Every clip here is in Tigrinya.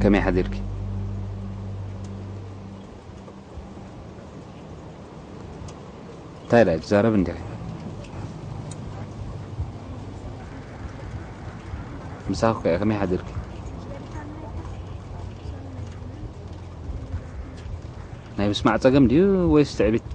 ከመይ ሓዲርኪ? እንታይ ኢላ ትዛረብ እንዲያ? ምሳኺ ከ ከመይ ሓዲርኪ? ናይ ምስማዕ ጸገም ድዩ ወይስ ትዕቢት?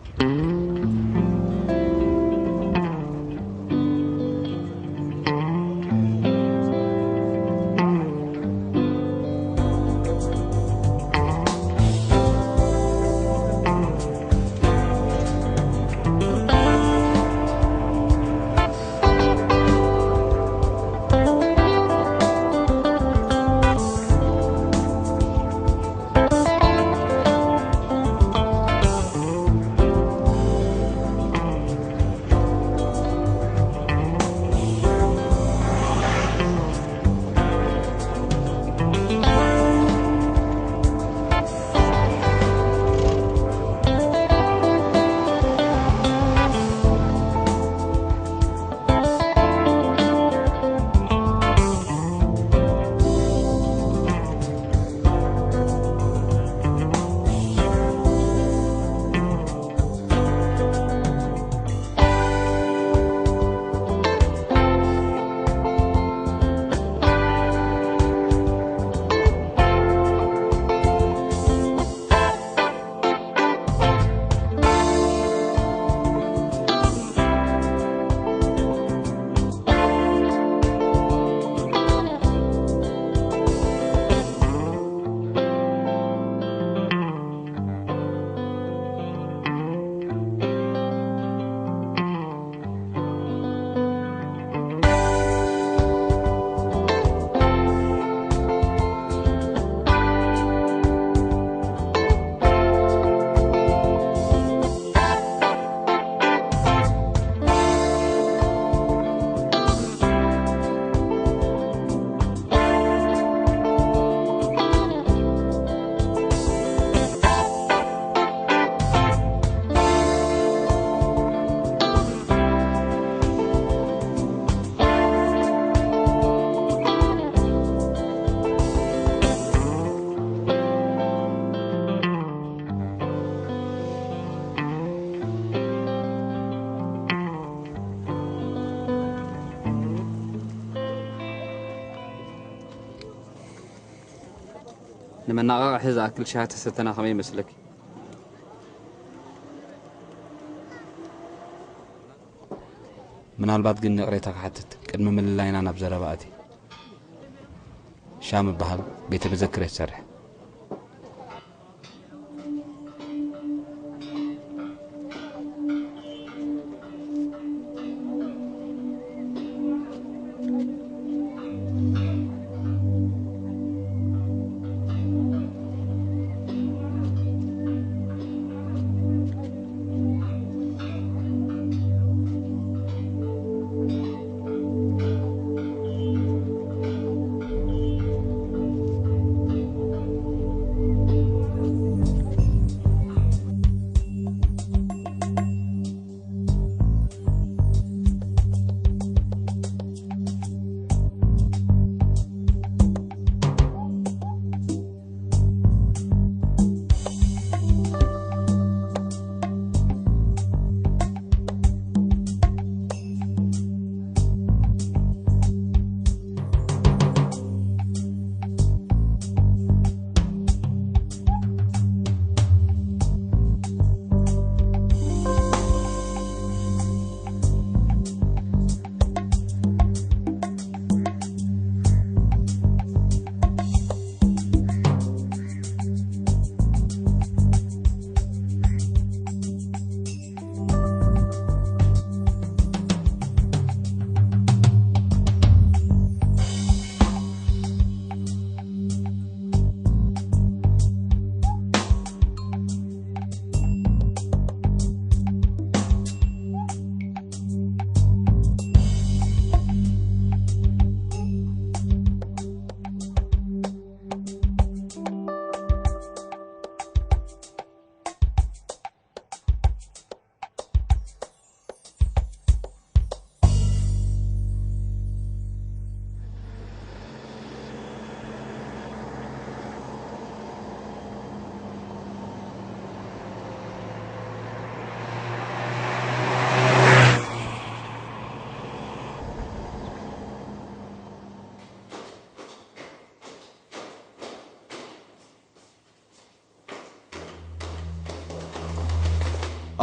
ንመነቓቕሒ ዝኣክል ሻሂ ተሰተና ከመይ ይመስለኪ? ምናልባት ግን ይቕሬታ ክሓትት፣ ቅድሚ ምልላይና ናብ ዘረባ ኣቲ። ሻ ምበሃል ቤተ መዘክር እየ ዝሰርሕ።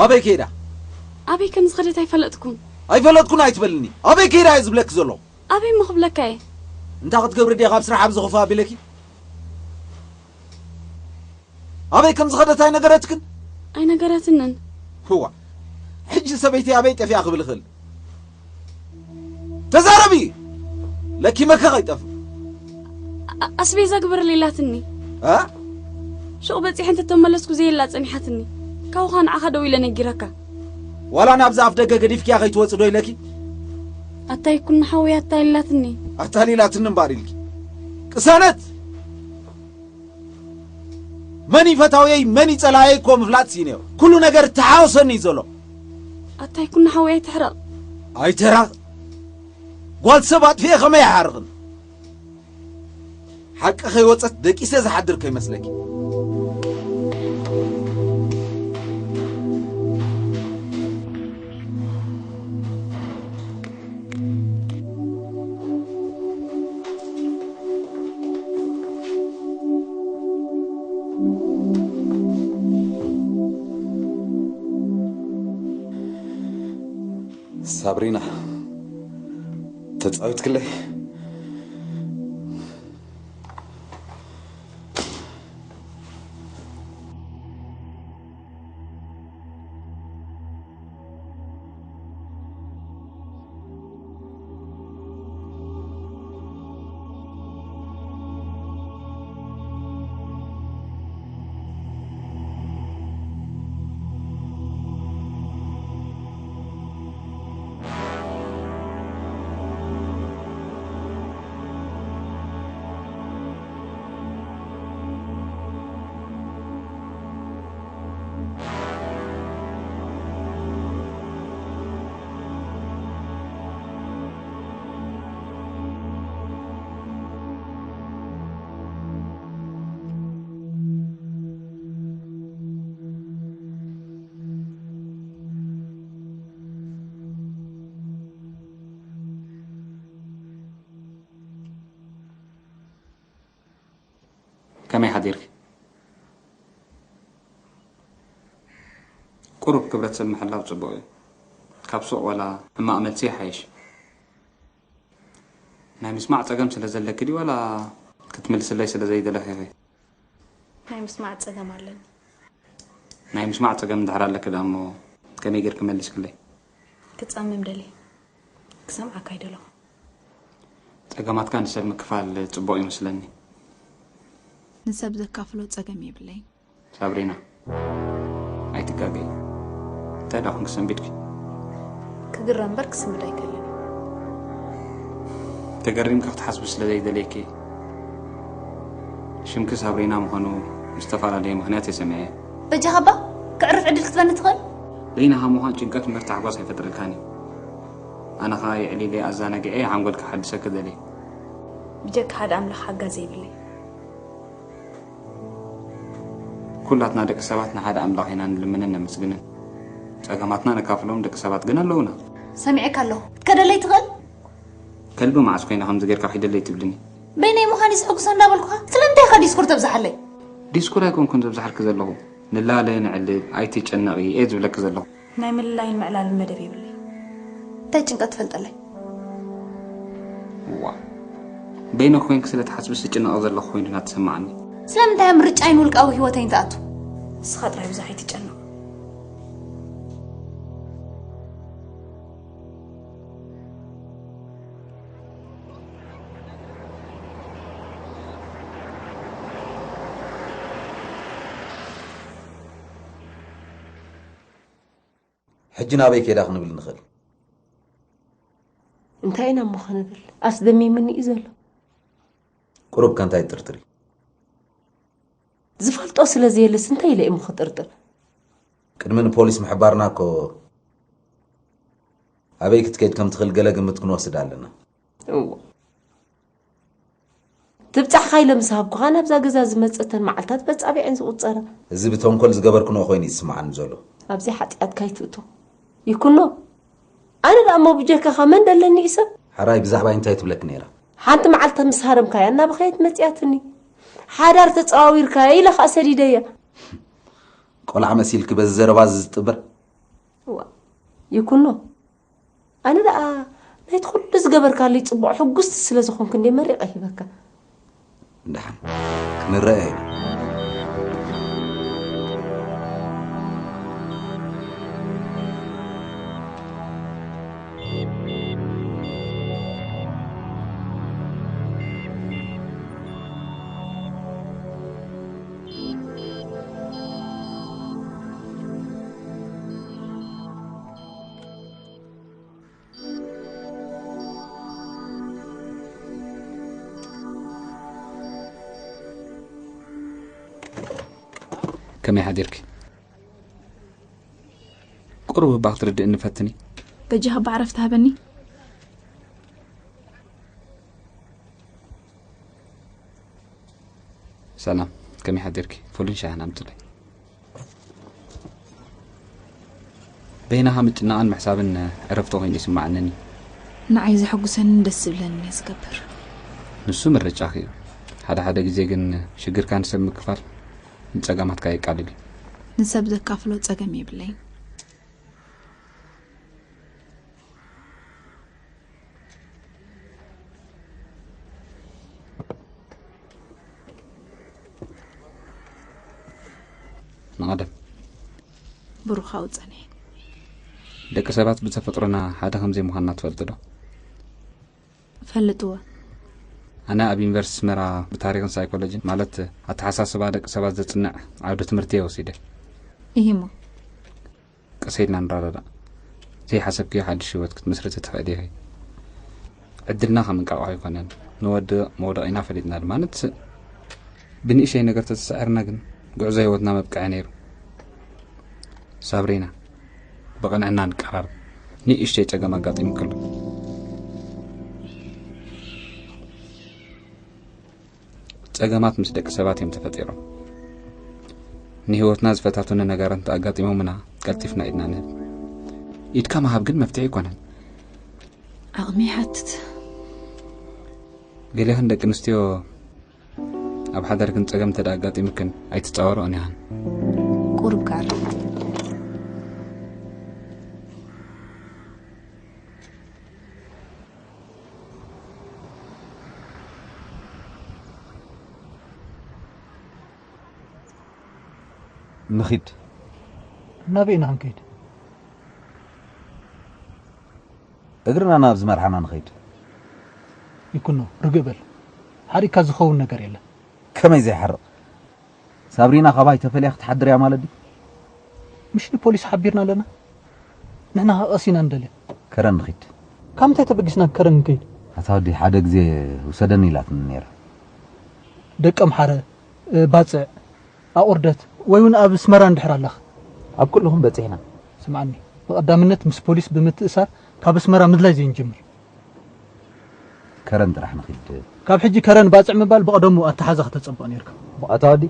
ኣበይ ከይዳ? ኣበይ ከም ዝኸደት ኣይፈለጥኩን። ኣይፈለጥኩን ኣይትበልኒ። ኣበይ ከይዳ እየ ዝብለኪ ዘለኹ። ኣበይ እሞ ክብለካ እየ? እንታይ ክትገብሪ ድየ ካብ ስራሕ ኣብ ዝኸፍኣ ኣቢለኪ? ኣበይ ከም ዝኸደት ኣይነገረትክን? ኣይነገረትንን። ህዋ፣ ሕጂ ሰበይቲ ኣበይ ጠፊኣ ክብል ይኽእል? ተዛረቢ! ለኪመኪ ከይጠፍእ። ኣ- ኣስቤዛ ግበረለይ ኢላትኒ። እ? ሹቕ በጺሐ እንተተመለስኩ ዘየላ ጸኒሓትኒ። ካብኡ ኸኣ ንዓኻ ደው ኢለ ነጊረካ። ዋላ ናብዚ ኣፍ ደገ ገዲፍኪያ ከይትወጺ ዶ ኢለኪ? ኣታ ይኩኖ ሓወይ ኣታሊላትኒ። ኣታሊላትኒ እምበኣር ኢልኪ። ቅሳነት! መን እዩ ፈታውየይ መን እዩ ጸላእየይ እኮ ምፍላጥ ስኢነ እየ። ኩሉ ነገር ተሓወሰኒ እዩ ዘሎ። ኣታ ይኩኖ ሓወይ ኣይትሕረቕ። ኣይትሕረቕ። ጓል ሰብ ኣጥፊኤ ከመይ ኣይሓርቕን? ሓቂ ከይወጸት ደቂሰ ዝሓድር ከይመስለኪ። ሳብሪና ተጻዊትክለይ። ከመይ ሓዲርኪ? ቁሩብ ክብረት ሰብ ምሕላው ጽቡቕ እዩ። ካብ ሱቕ ዋላ ሕማቕ መልሲ ይሓይሽ። ናይ ምስማዕ ጸገም ስለ ዘለኪ ድዩ ዋላ ክትምልስለይ ስለ ዘይደለኺ ኢኺ? ናይ ምስማዕ ጸገም ኣለኒ። ናይ ምስማዕ ጸገም እንድሕር ኣለኪ ደኣ እሞ ከመይ ጌርኪ መሊስክለይ? ክጸምም ደልየ። ክሰምዓካ ኣይደለኹ። ጸገማትካ ንሰብ ምክፋል ጽቡቕ ይመስለኒ። ንሰብ ዘካፍሎ ጸገም የብለይን። ሳብሪና፣ ኣይትጋገይ። እንታይ ደኣ ኮንኪ ሰንቢድኪ? ክግረም እምበር ክስንብድ ኣይክእልን። ተገሪምኪ ክትሓስቢ ስለ ዘይደለይኪ ሽምኪ ሳብሪና ምዃኑ ብዝተፈላለየ ምኽንያት እየ ሰሚዐ። በጃኻ እባ ከዕርፍ ዕድል ክትበኒ ትኽእል? ለይናኻ ምዃን ጭንቀት እምበር ታሕጓስ ኣይፈጥረልካን እዩ። ኣነ ኸኣ የዕሊለ ኣዛናጊዐ ሓንጎል ክሓድሰኪ ደልየ። ብጀካ ሓደ ኣምላኽ ሓጋዚ የብለይ። ኩላትና ደቂ ሰባት ንሓደ ኣምላኽ ኢና ንልምንን ነመስግንን። ጸገማትና ነካፍሎም ደቂ ሰባት ግን ኣለዉና። ሰሚዐካ ኣለኹ። ክትከደለይ ትኽእል? ከልቢ መዓስ ኮይና ከምዚ ጌርካ ኪደለይ ትብልኒ? በይነይ ምዃን ይስሕጉሶ እንዳበልኩኻ ስለምንታይ ኢኻ ዲስኩር ተብዝሓለይ? ዲስኩር ኣይኮንኩን ዘብዝሓልኪ ዘለኹ። ንላለ ንዕልል ኣይትጨነቒ እየ ዝብለኪ ዘለኹ። ናይ ምልላይን ምዕላልን መደብ የብለይ። እንታይ ጭንቀት ትፈልጠለይ? ዋ በይነኺ ኮይንኪ ስለ ትሓስቢ ዝጭነቕ ዘለኹ ኮይኑ እናተሰማዓኒ። ስለምንታይ ኣብ ምርጫይን ውልቃዊ ህይወተይን ትኣቱ? ንስኻ ጥራይ ብዙሕ ኣይትጨነቕ። ሕጂ ናበይ ከይዳ ክንብል ንኽእል? እንታይ ኢና እሞ ክንብል? ኣስደሚምኒ እዩ ዘሎ። ቁሩብ ከ እንታይ ትጥርጥሪ? ዝፈልጦ ስለ ዘየለስ እንታይ ኢለ እሞ ክጥርጥር? ቅድሚ ንፖሊስ ምሕባርና እኮ ኣበይ ክትከይድ ከም ትኽእል ገለ ግምት ክንወስድ ኣለና። እዎ። ትብጻሕኻ ኢለ ምስ ሃብኩኻ ናብዛ ገዛ ዝመጸተን መዓልታት በጻብዕ እየን ዝቑጸራ። እዚ ብተንኮል ዝገበርክንኦ ኮይኑ እዩ ዝስምዓኒ ዘሎ። ኣብዚ ሓጥያትካ ኣይትእቶ። ይኩኖ። ኣነ ደኣ እሞ ብጀካኻ መን ደለኒ እዩ ሰብ? ሕራይ ብዛዕባይ እንታይ ትብለኪ ነይራ? ሓንቲ መዓልቲ ምስ ሃረምካያ እናበኸየት መጺኣትኒ። ሓዳር ተጸዋዊርካያ ኢለ ኸኣ ሰዲደያ። ቆልዓ መሲልኪ በዚ ዘረባ እዚ ዝጥበር? እዋ፣ ይኩኖ፣ ኣነ ደኣ ናይቲ ኩሉ ዝገበርካለይ ጽቡቕ ሕጉስቲ ስለ ዝኾንኩ እንዴ መሪቐ ሂበካ። ደሓን ክንረኣየ ኢና። ከመይ ሓዲርኪ? ቁሩብ እባ ክትርድእኒ ፈትኒ። በጃኻ እባ ዕረፍቲ ሃበኒ። ሰላም፣ ከመይ ሓዲርኪ? ፉልን ሻህን ኣምፅለይ። በይንኻ ምጭናቕን ምሕሳብን ዕረፍቲ ኮይኑ ይስማዓንን እዩ። ንዓይ ዘሐጉሰንን ደስ ዝብለንን እየ ዝገብር። ንሱ ምርጫኺ እዩ። ሓደ ሓደ ግዜ ግን ሽግርካ ንሰብ ምክፋል ንጸገማትካ የቃልል እዩ። ንሰብ ዘካፍሎ ጸገም የብለይን። ንቐደም። ብሩኻዊ ጸንሒ። ደቂ ሰባት ብተፈጥሮና ሓደ ከም ዘይምዃንና ትፈልጡ ዶ? ፈልጥዎ። ኣነ ኣብ ዩኒቨርሲቲ ኣስመራ ብታሪኽን ሳይኮሎጂን፣ ማለት ኣተሓሳስባ ደቂ ሰባት ዘጽንዕ ዓውዲ ትምህርቲ እየ ወሲደ። እሂሞ። ቀስ ኢልና ንረዳዳእ። ዘይሓሰብክዮ ሓድሽ ህይወት ክትምስርቲ ትኽእሊ ኢኺ። ዕድልና ከም እንቃቑሖ ኣይኮነን። ንወድቕ መውደቒና ፈሊጥና ድማ ንትስእ። ብንእሽተይ ነገር ተተሳዒርና ግን ጉዕዞ ህይወትና መብቅዐ ነይሩ። ሳብሪና፣ ብቕንዕና ንቀራረብ። ንእሽተይ ጸገም ኣጋጢሙኪ ኣሎ። ጸገማት ምስ ደቂ ሰባት እዮም ተፈጢሮም። ንህይወትና ዝፈታተኑ ነገራት እንተኣጋጢሞምና ቀልጢፍና ኢድና ንህብ። ኢድካ ምሃብ ግን መፍትሒ ኣይኮነን። ዓቕሚ ይሓትት። ገሊኽን ደቂ ኣንስትዮ ኣብ ሓዳርክን ጸገም እንተ ደኣ ኣጋጢሙክን ኣይትጻወርኦን ኢኽን። ቁሩብ ከኣ ንኺድ። ናበይ ኢና ክንከይድ? እግርና ናብ ዝመርሓና ንኸይድ። ይኩኖ፣ ርግእ በል። ሓሪቕካ ዝኸውን ነገር የለን። ከመይ ዘይሓርቕ? ሳብሪና ካባይ ተፈልያ ክትሓድር እያ ማለት ድዩ? ምሽ ንፖሊስ ሓቢርና ኣለና? ንሕና ከኣ ቀስ ኢና ንደልያ። ከረን ንኺድ። ካብ ምንታይ ተበጊስና ከረን ንከይድ? ኣታ ወዲ ሓደ ግዜ ውሰደኒ ኢላትኒ ነይራ። ደቀምሓረ፣ እ፣ ባጽዕ፣ ኣቑርደት ወይ እውን ኣብ ኣስመራ እንድሕር ኣለኻ። ኣብ ኩልኹም በጺሕና። ስምዓኒ፣ ብቐዳምነት ምስ ፖሊስ ብምትእሳር ካብ ኣስመራ ምድላይ ዘይንጅምር። ከረን ጥራሕ ንኺድ። ካብ ሕጂ ከረን ባጽዕ ምባል ብቐደሙ ኣተሓዛ ከተጸብቕ ነይርካ። ኣታ ወዲ፣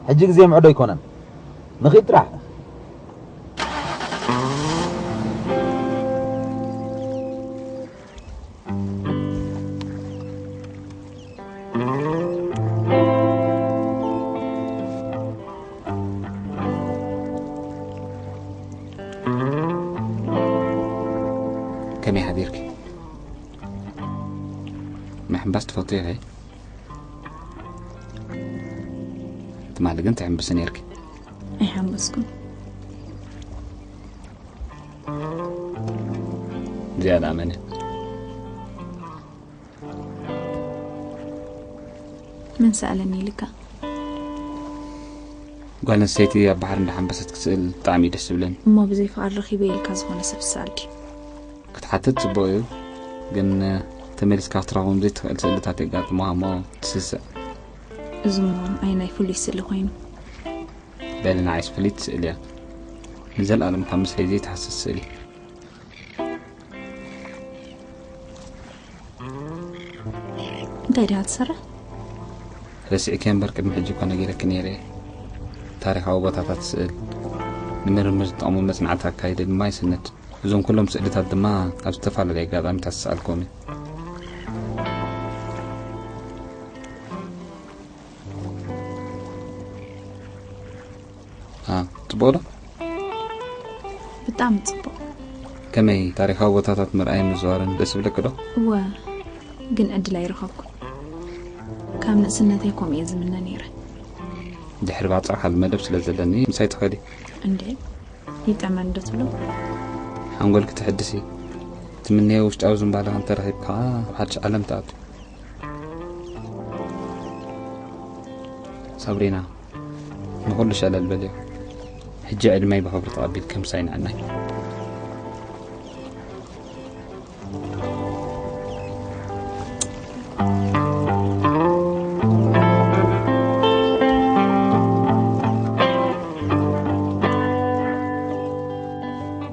ሕጂ ግዜ ምዕዶ ኣይኮነን። ንኺድ ጥራሕ። ከመይ ሓዲርኪ? ምሕንባስ ትፈትዊ ኢኺ? ትማሊ ግን ትሕንብሲ ነይርኪ። ኣይሓንበስኩን። እዚኣ ደኣ መን እያ? መን ሰኣለኒ ኢልካ? ጓል ኣንስተይቲ ኣብ ባሕሪ እንዳሓንበሰት ክስእል ብጣዕሚ እዩ ደስ ዝብለኒ። እሞ ብዘይ ፍቓድ ረኺበ ኢልካ ዝኾነ ሰብ ዝሰኣል ድዩ? ክትሓትት ጽቡቕ እዩ፣ ግን ተመሊስካ ክትረኽቦም ዘይትኽእል ስእልታት የጋጥሙኻ እሞ ትስስዕ። እዚ እሞ ኣየናይ ፍሉይ ስእሊ ኮይኑ? በሊ ንዓይስ ፍልይቲ ስእሊ እያ። ንዘለኣለም ካብ ምስለይ ዘይትሃስስ ስእሊ። እንታይ ዲኻ ትሰርሕ? ረሲዕኪ እምበር ቅድሚ ሕጂ እኳ ነጊረኪ ነይረ እየ። ታሪኻዊ ቦታታት ስእል፣ ንምርምር ዝጠቕሙ መጽናዕቲ ኣካይደ ድማ ይስንድ። እዞም ኩሎም ስእልታት ድማ ኣብ ዝተፈላለየ ኣጋጣሚታት ዝሰኣልክዎም እዮም። አ፣ ጽቡቕ ዶ? ብጣዕሚ ጽቡቕ። ከመይ ታሪኻዊ ቦታታት ምርኣይን ምዝዋርን ደስ ይብለኪ ዶ? እወ፣ ግን ዕድል ኣይረኸብኩን። ካብ ንእስነተይ ከምኡ እየ ዝምነ ነይረ። ድሕሪ ባጽዕ ካልእ መደብ ስለ ዘለኒ ምሳይ ትኸዲ። እንዴ፣ ይጠመን ዶ ትብሎ? ሓንጎልኪ ተሐድሲ፣ ትምነዮ ውሽጣዊ ዝንባለኺ እንተረኺብኪ ከዓ ኣብ ሓድሽ ዓለም ትኣትዊ። ሳብሪና፣ ንኹሉ ሸለል በልዮ። ሕጂ ዕድመይ ብኽብሪ ተቐቢልኪ ምሳይ ንዕናይ።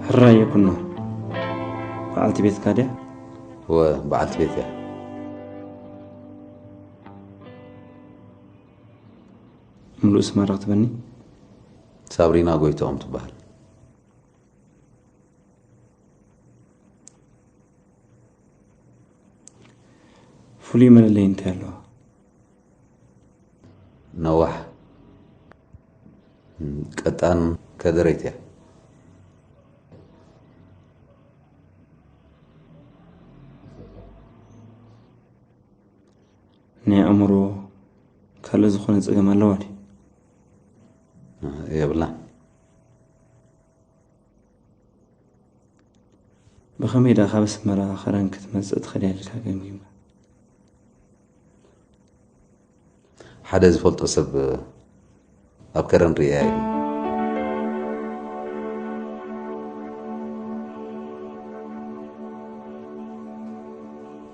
ሕራይ የኩኖ፣ በዓልቲ ቤትካ ድያ? እወ፣ በዓልቲ ቤት እያ። ምሉእ ስማ ዶ ክትበኒ? ሳብሪና ጎይትኦም ትበሃል። ፍሉይ መለለዪ እንታይ ኣለዋ? ነዋሕ፣ ቀጣን፣ ከደረይቲ እያ። ናይ ኣእምሮ ካልእ ዝኾነ ጸገም ኣለዋ ድዩ? የብላን። ብኸመይ ደኣ ካብ ኣስመራ ከረን ክትመጽእ ትኽእል ኢልካ ገምጊምካ? ሓደ ዝፈልጦ ሰብ ኣብ ከረን ርእያ ኢሉ።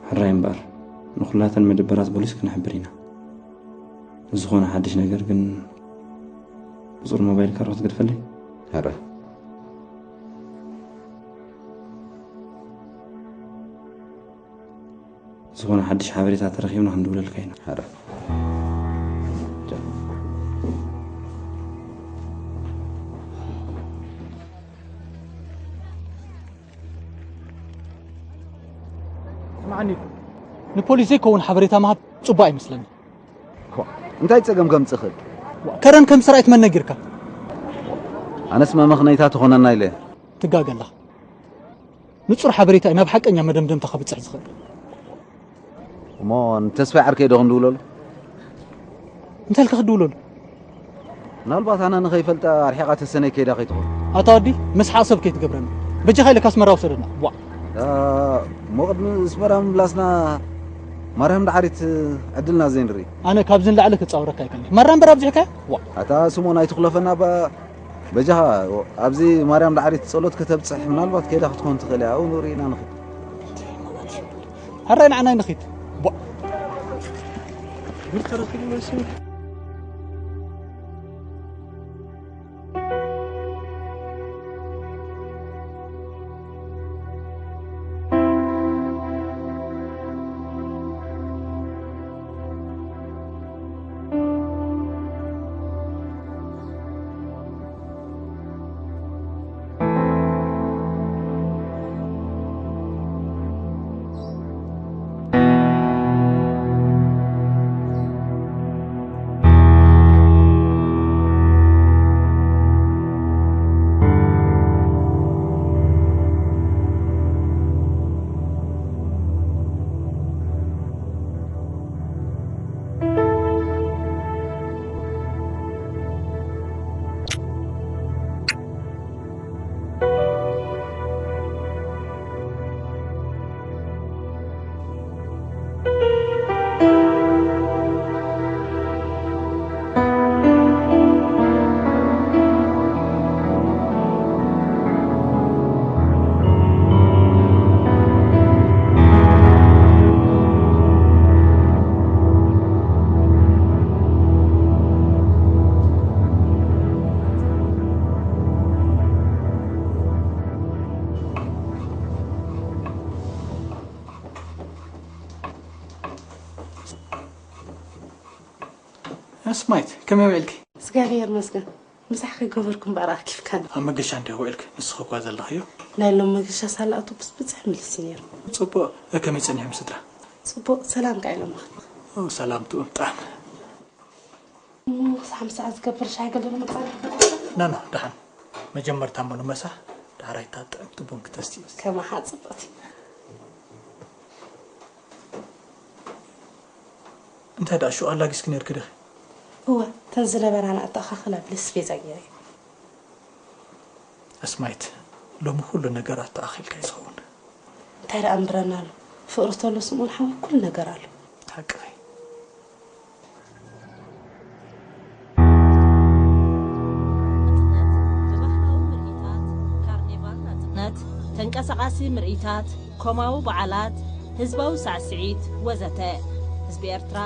ሕራይ እምበኣር፣ ንኹላተን መደበራት ፖሊስ ክንሕብር ኢና። ዝኾነ ሓድሽ ነገር ግን ቁጽሪ ሞባይልካ ዶ ክትገድፈለይ? ሕራይ። ዝኾነ ሓድሽ ሓበሬታ ተረኺብና ክንድውለልካ ኢና። ሕራይ። ስምዓኒ፣ ንፖሊስ ዘይከውን ሓበሬታ ምሃብ ጽቡቕ ኣይመስለኒ። ዋ፣ እንታይ ጸገም ከምጽእ ክእል? ዋ፣ ከረን ከም ሰራዊት መን ነጊርካ? ኣነስ መመኽነይታ ትኾነና ኢለ። ትጋገ ኣለኻ። ንጹር ሓበሬታ እዩ ናብ ሓቀኛ መደምደምታ ከብጽሕ ዝኽእል። እሞ ንተስፋይ ዓርከይ ዶ ክንድውለሉ? እንታይ ኢልካ ክትድውለሉ? ምናልባት ኣነ ንኸይፈልጣ ኣርሒቓ ተሰነይ ከይዳ ከይትኾን። ኣታ ወዲ፣ ምስሓቕ ሰብ ከይትገብረኒ። በጃኻ ኢለካ ኣስመራ ውሰደና። ቧዕ። እ፣ እሞ ቅድሚ ኣስመራ ምምላስና ማርያም ዳዕሪት ዕድልና ዘይንርኢ። ኣነ ካብዚ ንላዕሊ ክጻወረካ ኣይክእልን። ማራ እምበር ኣብዚሕካዮ? ዋእ። ኣታ ስምኦን ኣይትኹለፈና እባ። በጃኻ ኣብዚ ማርያም ዳዕሪት ጸሎት ከተብጽሕ ምናልባት ከይዳ ክትኮን ትኽእል እያ። ኣብኡ ንርኢ ኢና ንኽድ። ሕራይ ንዓናይ ንኺድ። ቧዕ። ኣስማይት፣ ከመይ ውዒልኪ? እግዚኣብሔር ይመስገን። ምሳሕ ከይገበርኩ እምበኣር ኣኪፍካኒ። ኣብ መገሻ እንዲኺ ውዒልኪ፣ ንስኺ እኳ ዘለኽዮ። ናይ ሎም መገሻ ሳላ ኣውቶቡስ ብዝሕ ምልስ እዩ ነይሩ። ጽቡቕ፣ ከመይ ጸኒሑ ምስ ስድራ? ጽቡቕ፣ ሰላም ከኣ ኢሎም። ኦ፣ ሰላም ትኡ ብጣዕሚ። እሞ ክሳዕ ምሳሕ ዝገብር ሻሂ ገለ ንምጻእ። ና፣ ና፣ ደሓን። መጀመርታ እሞ ንመሳሕ። ሓራይታ ጥዕምቲ ቡን ክተስቲ እዩ። ከማኻ ጽብቕቲ። እንታይ ደኣ ሽዑ ኣላጊስኪ ነርኪ ዲኺ? እወ፣ እተን ዝነበራና ኣተኣኻኽላ ብለስቤዛ ገይረ። ኣስማይት፣ ሎሚ ኩሉ ነገራት ተኣኺልካ እዩ ዝኸውን። እንታይ ደኣ እምብረና ኣሎ? ፍቕሪ ተሎ ስምኦን ሓወይ ኩሉ ነገር ኣሎ። ሓቅኺ። ናጽነት ብባህላዊ ምርኢታት፣ ካርኒቫል ናጽነት፣ ተንቀሳቓሲ ምርኢታት፣ ኮማዊ በዓላት፣ ህዝባዊ ሳዕስዒት ወዘተ። ህዝቢ ኤርትራ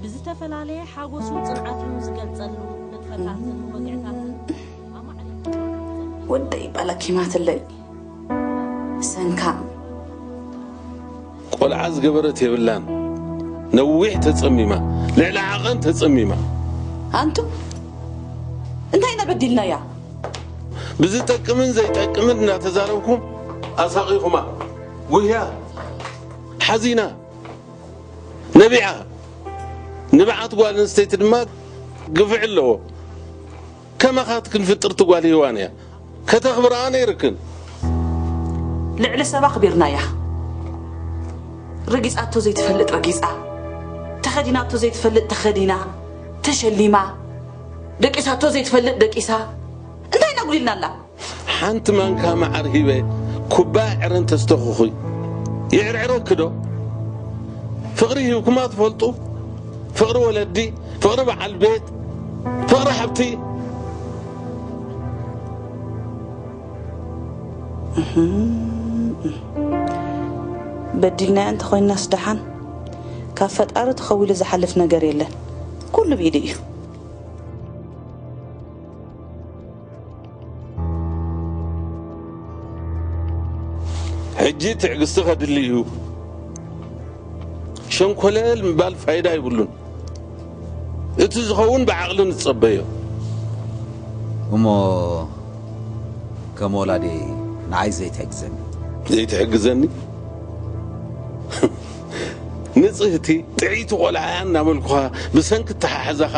ብዝተፈላለየ ሓጎሱን ጽንዓቱን ዝገልጸሉ ንጥፈታትን ወግዕታትን ኣማዕሪጉ ወደይ ባላኪማትለይ ሰንካም ቆልዓ ዝገበረት የብላን። ነዊሕ ተጸሚማ፣ ልዕሊ ዓቐን ተጸሚማ። ኣንቱ እንታይ ኢና በዲልናያ? ብዝጠቅምን ዘይጠቅምን እናተዛረብኩም ኣሳቒኹማ። ጉህያ፣ ሓዚና፣ ነቢዓ። ንብዓት ጓል ኣንስተይቲ ድማ ግፍዒ ኣለዎ። ከማኻትክን ፍጥርቲ ጓል ሄዋን እያ። ከተኽብርኣ ነይርክን። ልዕሊ ሰብ ኣኽቢርናያ። ረጊጻቶ ዘይትፈልጥ ረጊጻ፣ ተኸዲናቶ ዘይትፈልጥ ተኸዲና፣ ተሸሊማ፣ ደቂሳቶ ዘይትፈልጥ ደቂሳ። እንታይ ኢና ጉዲልናላ? ሓንቲ ማንካ መዓር ሂበ ኩባያ ዕረ እንተስተኹኺ ይዕርዕረኪ ዶ? ፍቕሪ ሂብኩማ ትፈልጡ? ፍቕሪ ወለዲ፣ ፍቕሪ በዓል ቤት፣ ፍቕሪ ሓብቲ። በዲልናያ እንተኾይናስ ደሓን ካብ ፈጣሪ ተኸዊሉ ዝሓልፍ ነገር የለን። ኩሉ ብኢዱ እዩ። ሕጂ ትዕግስቲ ከድሊ እዩ። ሸንኮለል ምባል ፋይዳ ይብሉን። እቲ ዝኸውን ብዓቕሊ ንጸበዮ። እሞ ከም ወላዲ ንዓይ ዘይትሕግዘኒ? ዘይትሕግዘኒ? ንጽህቲ ጥዕይቲ ቆልዓ እያ እናበልኩኻ ብሰንኪ ኣተሓሕዛኻ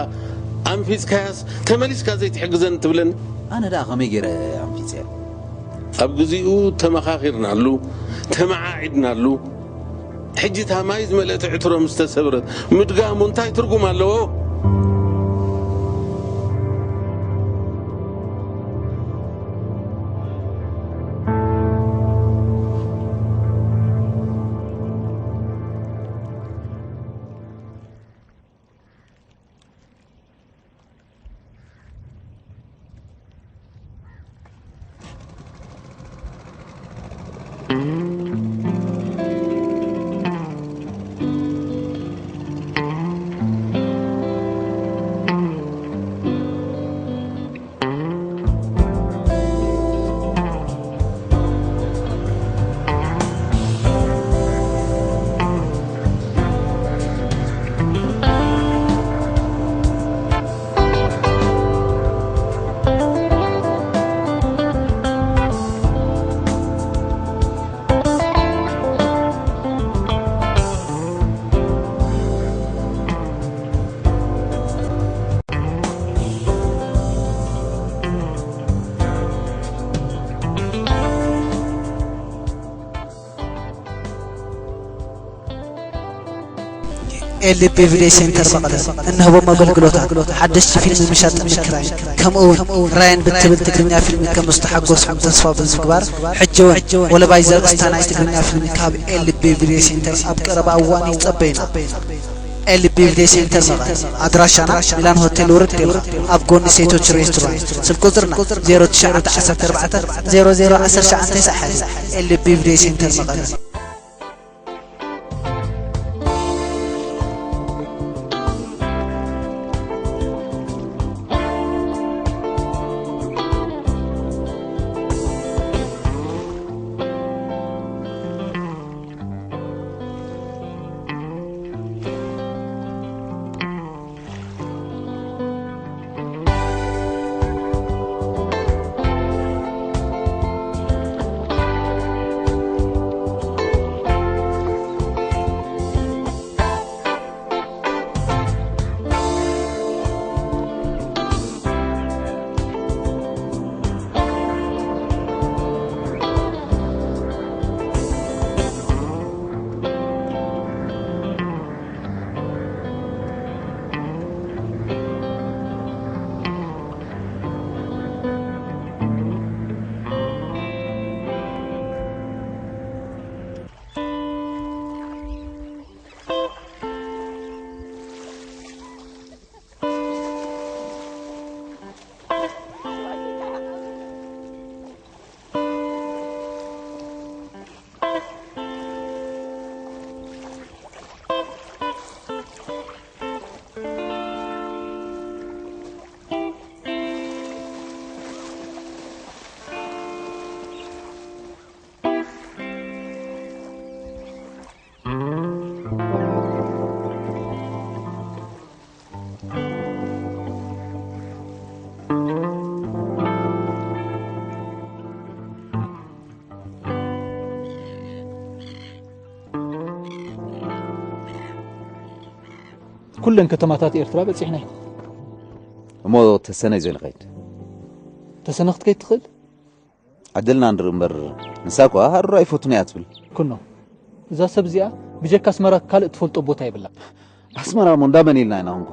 ኣንፊጽካያስ ተመሊስካ ዘይትሕግዘኒ ትብለኒ? ኣነ ደኣ ከመይ ገይረ ኣንፊጸያ? ኣብ ግዚኡ ተመኻኺርናሉ፣ ተመዓዒድናሉ። ሕጂ እታ ማይ ዝመልአት ዕትሮ ምስ ተሰብረት ምድጋሙ እንታይ ትርጉም ኣለዎ? ኤልቢ ቪድዮ ሴንተር መቐለ እንህቦም ኣገልግሎታት ሓደሽቲ ፊልም ምሻጥን ምክራይን ከምኡውን ራየን ብትብል ትግርኛ ፊልም ከም ዝተሓጎስኩም ተስፋ ብምግባር ሕጂ እውን ወለባይ ዘርእስታ ናይ ትግርኛ ፊልም ካብ ኤልቢ ቪድዮ ሴንተር ኣብ ቀረባ እዋን ይጸበዩና። ኤልቢ ቪድዮ ሴንተር መቐለ ኣድራሻና ሚላን ሆቴል ውርድ ኢልካ ኣብ ጎኒ ሴቶች ሬስቶራንት ስልክ ቁፅርና ዜሮ ትሽዓተ ዓሰርተ ኣርባዕተ ዜሮ ዜሮ ዓሰርተ ትሽዓተ ተሰሓቢ ኤልቢ ቪድዮ ሴንተር መቐለ። ኩለን ከተማታት ኤርትራ በጺሕና ኢና። እሞ ተሰነይ ዘይንኸይድ? ተሰነ ክትከይድ ትኽእል? ዕድልና ንርኢ እምበር፣ ንሳ እኳ ሃሩር ኣይፈቱን እያ ትብል። ኩኖ፣ እዛ ሰብ እዚኣ ብጀካ ኣስመራ ካልእ ትፈልጦ ቦታ የብላ። ኣስመራ እሞ እንዳመን ኢልና ኢና እንኳ።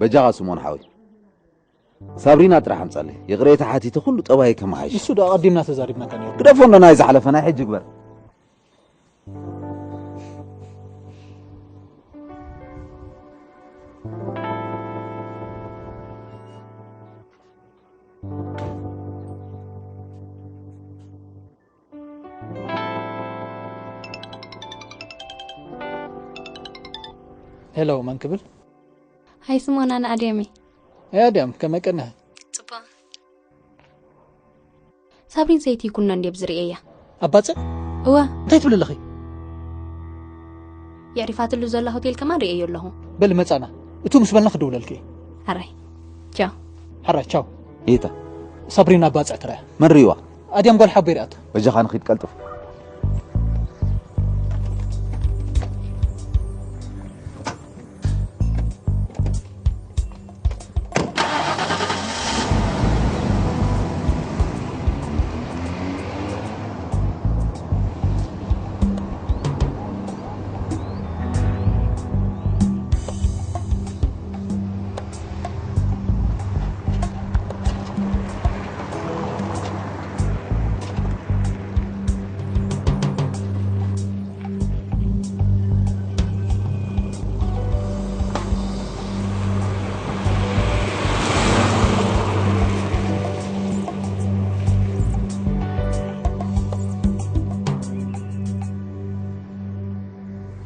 በጃኻ ስሞን ሓወይ፣ ሳብሪና ጥራሕ ኣምጻለይ። ይቕሬታ ሓቲተ ኩሉ ጠባይ ከመሓይሽ። ንሱ ዶ ኣቐዲምና ተዛሪብናካ ነይሩ? ግደፎ እንዶ ናይ ዝሓለፈ ናይ ሕጂ ግበር። ሄሎ፣ መን ክብል? ሃይ ስሞና፣ ንኣድያም እየ። ኣይ ኣድያም፣ ከመይ ቀኒኺ? ጽቡቕ። ሳብሪን ሰይቲ ይኩኖ እንድየ ብዝርእየያ። ኣብ ባጽዕ? እወ። እንታይ ትብሊ ኣለኺ? የዕሪፋትሉ ዘላ ሆቴል ከማን ርእየዮ ኣለኹ። በሊ መጻና። እቱ ምስ በልና ክድውለልኪ እየ። ሓራይ። ቻው። ሓራይ፣ ቻው። ኢታ። ሳብሪና ኣብ ባጽዕ ትረኣ። መን ርእይዋ? ኣድያም ጓል ሓቦይ ርኣቶ። በጃኻ ንኺድ ቀልጥፍ።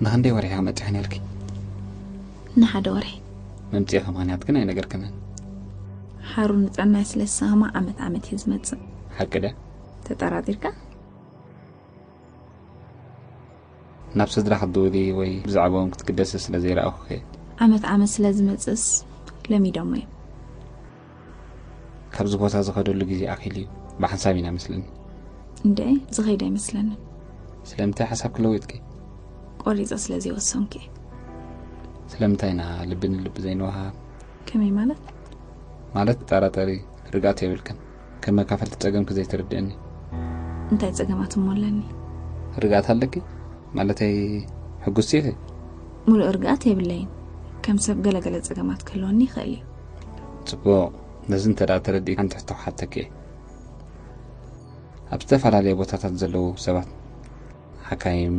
ንኽንደይ ወርሒ ክመጽእ ነርኪ? ንሓደ ወርሒ። መምጽኢኻ ምኽንያት ግን ኣይነገርክንን። ሓሩ ንጥዕናይ ስለ ዝሰኸማ ዓመት ዓመት እየ ዝመጽእ። ሓቂ ድያ? ተጠራጢርካ? ናብ ስድራ ክትድውሊ ወይ ብዛዕባኦም ክትግደሲ ስለ ዘይረኣኹ እየ። ዓመት ዓመት ስለ ዝመጽእስ ለሚዶሞ እዮም። ካብዚ ቦታ ዝኸደሉ ግዜ ኣኺሉ እዩ። ብሓንሳብ ኢና መስለኒ። እንደ ዝኸይድ ኣይመስለንን። ስለምንታይ ሓሳብ ክለውጥኪ? ቆሪጸ ስለ ዘይወሰንኩ እየ። ስለምንታይ ኢና ልቢ ንልቢ ዘይንወሃብ? ከመይ ማለት? ማለት ጠራጠሪ ርግኣት የብልክን። ከም መካፈልቲ ጸገምኪ ዘይትርድእኒ። እንታይ ጸገማት እሞ ኣለኒ? ርግኣት ኣለኪ? ማለተይ ሕጉስቲ ኢኺ? ሙሉእ ርግኣት የብለይን። ከም ሰብ ገለገለ ጸገማት ክህልወኒ ይኽእል እዩ። ጽቡቕ። ነዚ እንተ ደኣ ተረዲእ ሓንቲ ሕቶ ክሓተኪ እየ። ኣብ ዝተፈላለየ ቦታታት ዘለዉ ሰባት፣ ሓካይም፣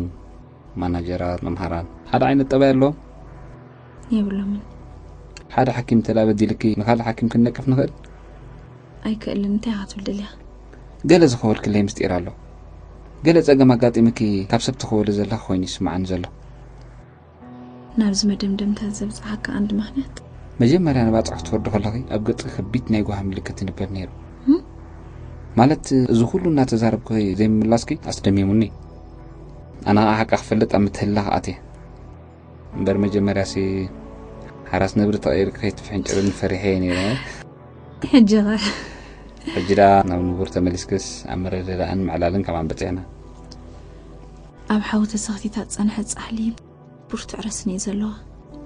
ማናጀራት፣ መምሃራን፣ ሓደ ዓይነት ጠባይ ኣለዎም? የብሎምን። ሓደ ሓኪም እንተ ደኣ በዲልኪ፣ ንኻልእ ሓኪም ክንነቅፍ ንኽእል? ኣይክእልን። እንታይ ኢኻ ትብል ደሊኻ? ገለ ዝኸወልክለይ ምስጢር ኣሎ። ገለ ጸገም ኣጋጢምኪ፣ ካብ ሰብ ትኸወሊ ዘለኺ ኮይኑ ይስምዓኒ ዘሎ። ናብዚ መደምደምታ ዘብጽሓካ ኣንድ ምኽንያት? መጀመርያ ንባጽዕ ክትወርዲ ከለኺ ኣብ ገጽኪ ከቢድ ናይ ጓሂ ምልክት ይንበብ ነይሩ። እም? ማለት፣ እዚ ኩሉ እናተዛረብኩ ዘይምምላስኪ ኣስደሚሙኒ። ኣነ ኸኣ ሓቂ ክፈልጥ ኣብ ምትህልላኽ ኣትየ። እምበር መጀመርያሲ ሓራስ ነብሪ ተቐይርኪ ከይትፍሕንጭርኒ ፈሪሐ እየ ነይረ። ሕጂ ኸ? ሕጂ ደኣ ናብ ንቡር ተመሊስክስ ኣብ ምርድዳእን ምዕላልን ከማን በጺሕና። ኣብ ሓዊ ተሰኽቲታ ዝጸንሐት ጻሕሊ ብርቱዕ ረስኒ እዩ ዘለዋ።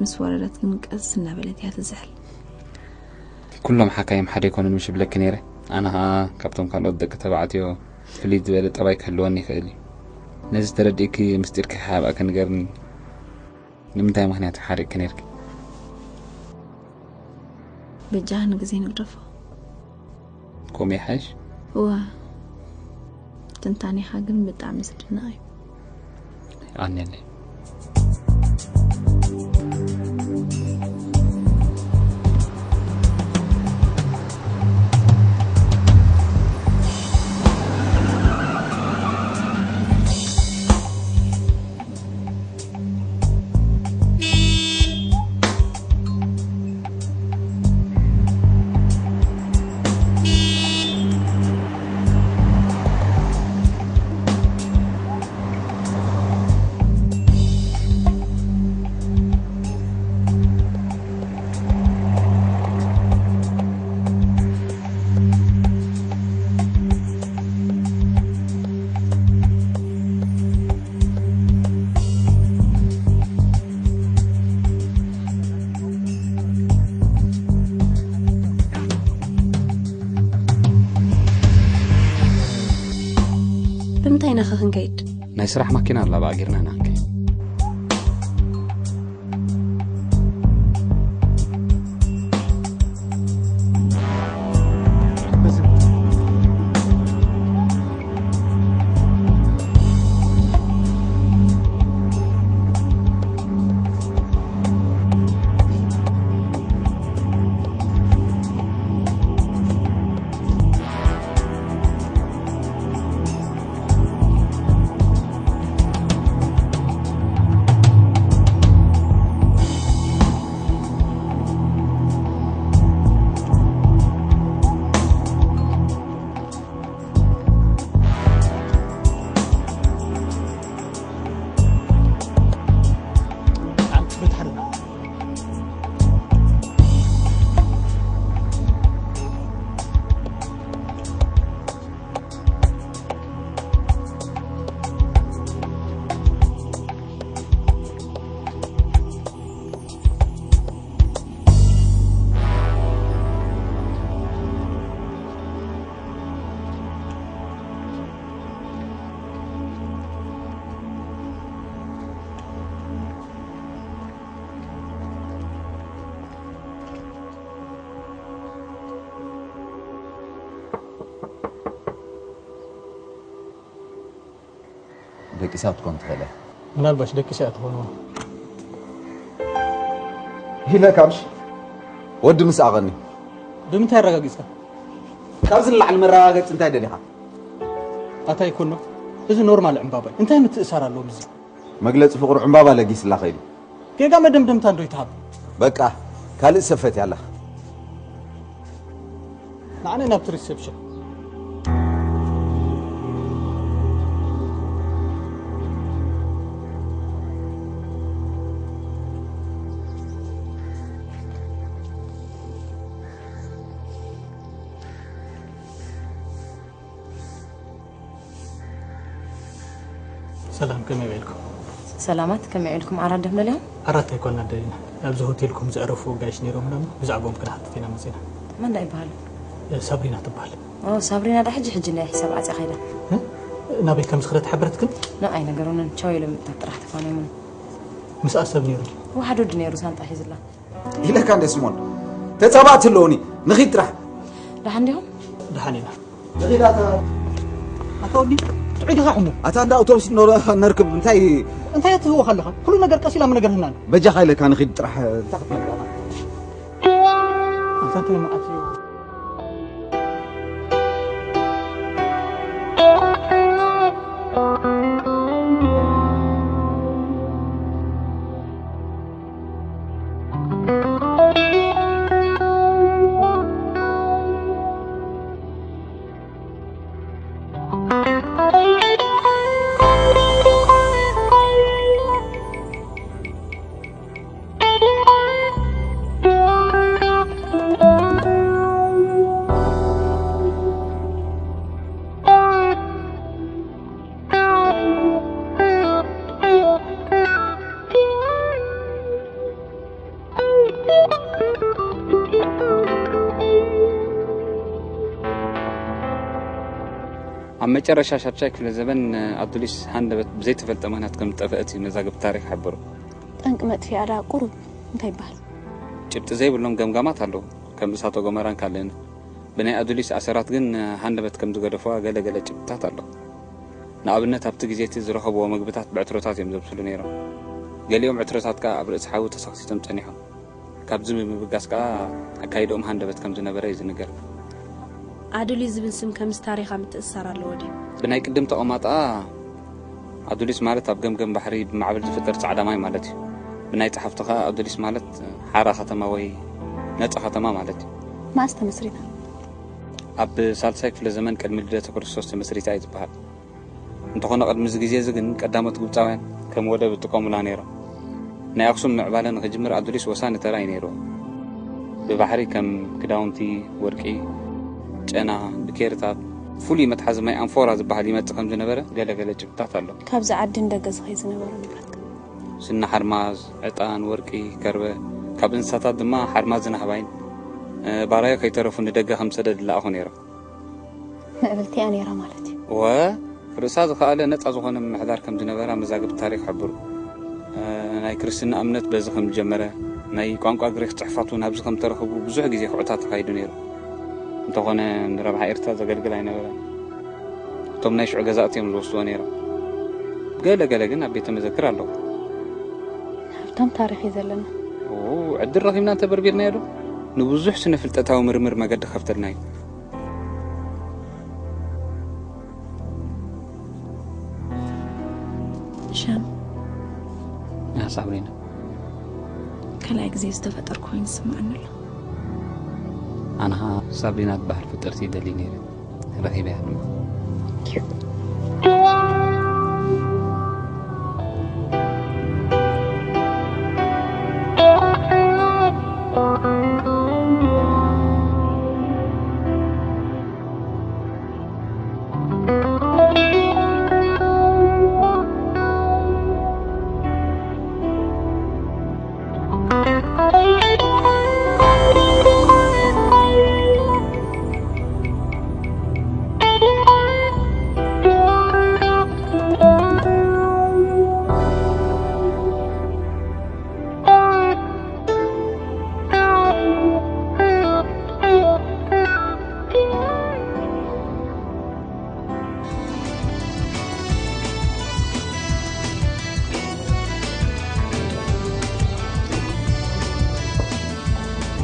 ምስ ወረደት ግን ቀስ እናበለት እያ ትዝሕል። ኩሎም ሓካይም ሓደ ኣይኮኑን ምሽ ይብለኪ ነይረ። ኣነ ኸኣ ካብቶም ካልኦት ደቂ ተባዕትዮ ፍልይ ዝበለ ጠባይ ክህልወኒ ይኽእል እዩ። ነዚ ተረዲእኪ ምስጢርኪ ከይሓብኣኪ ንገርኒ። ንምንታይ ምኽንያት ሓሪቕኪ ነይርኪ? በጃኻ ንግዜ ንግደፎ። ከምኡ ይሓይሽ? እዋ፣ ትንታኔኻ ግን ብጣዕሚ ዝድነቕ እዩ። ኣንየለይ። ክንከይድ። ናይ ስራሕ ማኪና ኣላ፣ ብኣ ጌርና ኢና ክንከይድ። ደቂሳ ክትኮን ትኽእል እያ። ምናልባሽ ደቂሳ እያ ትኾን። ኢለ ካብሽ ወዲ ምስ ኣቐኒ። ብምንታይ ኣረጋጊጽካ? ካብዚ ንላዕሊ መረጋገጺ እንታይ ደሊኻ? ኣታ ይኮኖ፣ እዚ ኖርማል ዕምባባ እዩ። እንታይ ምትእሳር ኣለዎ ምስዚ? መግለጺ ፍቕሩ ዕምባባ ለጊስላ ከይዱ። ጌጋ መደምደምታ እንዶ ይትሃብ። በቃ፣ ካልእ ሰብ ፈትያ ኣላ። ንዓና ናብቲ ሪሰፕሽን። ሰላም፣ ከመይ ውዒልኩም? ሰላማት፣ ከመይ ውዒልኩም? ዓራት ዲኹም ደሊኹም? ዓራት ኣይኮንና ደሊና። ኣብዚ ሆቴልኩም ዘዕረፉ ኣጋይሽ ነይሮምና እሞ ብዛዕባኦም ክንሓትት ኢና መጺና። መን ደኣ ይበሃሉ? እ፣ ሳብሪና ትበሃል። ኦ፣ ሳብሪና ደኣ ሕጂ ሕጂ እንድያ ሒሳብ ዓጽያ ከይዳ። እ? ናበይ ከም ዝኸደት ሓበረትክን? ንዓይ ነገሩንን ቻው ኢሎም ምእታው ጥራሕ ተፋንዮምኒ። ምስኣ ሰብ ነይሩ? ወሓድ ወዲ ነይሩ ሳንጣ ሒዙላ። ኢለካ እንደ ስሞን ተጻባእቲ ኣለውኒ ንኺድ ጥራሕ። ደሓን ዲኹም? ደሓን ኢና። ንኺድ ኣታ። ኣታ ወዲ፣ ጥዑይ ዲኻ ሕሙም? ኣታ እንዳ ኣውቶቡስ ኖረ-፣ ነርክብ እንታይ? እንታይ ትህወኽ ኣለኻ? ኩሉ ነገር ቀስ ኢላ ምነገርህና። በጃኻ ኢለካ ንኺድ ጥራሕ እንታይ ክትነግረና? ኣታ እንታይ መዓት እዩ? ኣብ መጨረሻ ሻድሻይ ክፍለ ዘበን ኣዱሊስ ሃንደበት ብዘይተፈልጠ ምኽንያት ከም ዝጠፍአት እዩ መዛግብቲ ታሪኽ ዝሕብሩ። ጠንቂ መጥፊኣ ደኣ ቁሩብ እንታይ ይበሃል? ጭብጢ ዘይብሎም ገምጋማት ኣለዉ፣ ከም እሳተ ጎመራን ካልእን። ብናይ ኣዱሊስ ኣሰራት ግን ሃንደበት ከም ዝገደፍዋ ገለ ገለ ጭብጥታት ኣሎ። ንኣብነት፣ ኣብቲ ግዜ እቲ ዝረኸብዎ መግብታት ብዕትሮታት እዮም ዘብስሉ ነይሮም። ገሊኦም ዕትሮታት ከኣ ኣብ ርእሲ ሓዊ ተሰኽሲቶም ጸኒሖም። ካብዚ ብምብጋስ ከኣ ኣካይድኦም ሃንደበት ከም ዝነበረ እዩ ዝንገር። ኣዱሊስ ዝብል ስም ከምዚ ታሪኻ ምትእስሳር ኣለዎ ድዩ? ብናይ ቅድም ተቐማጣ ኣዱሊስ ማለት ኣብ ገምገም ባሕሪ ብማዕበል ዝፍጠር ጻዕዳ ማይ ማለት እዩ። ብናይ ጸሓፍቲ ከኣ ኣዱሊስ ማለት ሓራ ከተማ ወይ ነጻ ከተማ ማለት እዩ። መኣስ ተመስሪታ? ኣብ ሳልሳይ ክፍለ ዘመን ቅድሚ ልደተ ክርስቶስ ተመስሪታ እዩ ዝበሃል። እንተኾነ ቅድሚ እዚ ግዜ እዚ ግን ቀዳሞት ግብጻውያን ከም ወደብ ይጥቀሙላ ነይሮም። ናይ ኣኽሱም ምዕባለ ንኽጅምር ኣዱሊስ ወሳኒ ተራ እዩ ነይርዎ። ብባሕሪ ከም ክዳውንቲ፣ ወርቂ፣ ጨና፣ ብኬርታት፣ ፍሉይ መትሓዚ ማይ ኣንፎራ ዝበሃል ይመጽእ ከም ዝነበረ ገለ ገለ ጭብጥታት ኣሎ። ካብዚ ዓዲ ንደገ ዝኸይድ ዝነበረ ንብረትካ? ስኒ ሓርማዝ፣ ዕጣን፣ ወርቂ፣ ከርበ፣ ካብ እንስሳታት ድማ ሓርማዝን ኣህባይን፣ እ፣ ባራዮ ከይተረፉ ንደገ ከም ሰደድ ይለኣኹ ነይሮም። ምዕብልቲ እያ ነይራ ማለት እዩ። ወ፣ ርእሳ ዝኸኣለ ነጻ ዝኾነ ምምሕዳር ከም ዝነበራ መዛግብቲ ታሪኽ ይሕብሩ። እ፣ ናይ ክርስትና እምነት በዚ ከም ዝጀመረ፣ ናይ ቋንቋ ግሪኽ ጽሑፋት እውን ኣብዚ ከም ተረኽቡ ብዙሕ ግዜ ኩዕታት ተኻይዱ ነይሩ። እንተኾነ ንረብሓ ኤርትራ ዘገልግል ኣይነበረን። እቶም ናይ ሽዑ ገዛእቲ እዮም ዝወስድዎ ነይሮም። ገለ ገለ ግን ኣብ ቤተ መዘክር ኣለዉ። ሃብታም ታሪኽ እዩ ዘለና። ኦ፣ ዕድል ረኺብና እንተበርቢርናዮ ዶ? ንብዙሕ ስነ ፍልጠታዊ ምርምር መገዲ ከፍተልና እዩ። ሻም፣ ያ ሳብሪና፣ ካልኣይ ግዜ ዝተፈጠርኩ ኮይኑ ይስምዓኒ ኣሎ። ኣነ ኸዓ ሳብሪና ትበሃል ፍጥርቲ ይደሊ ነይረ፣ ረኺበያ ድማ።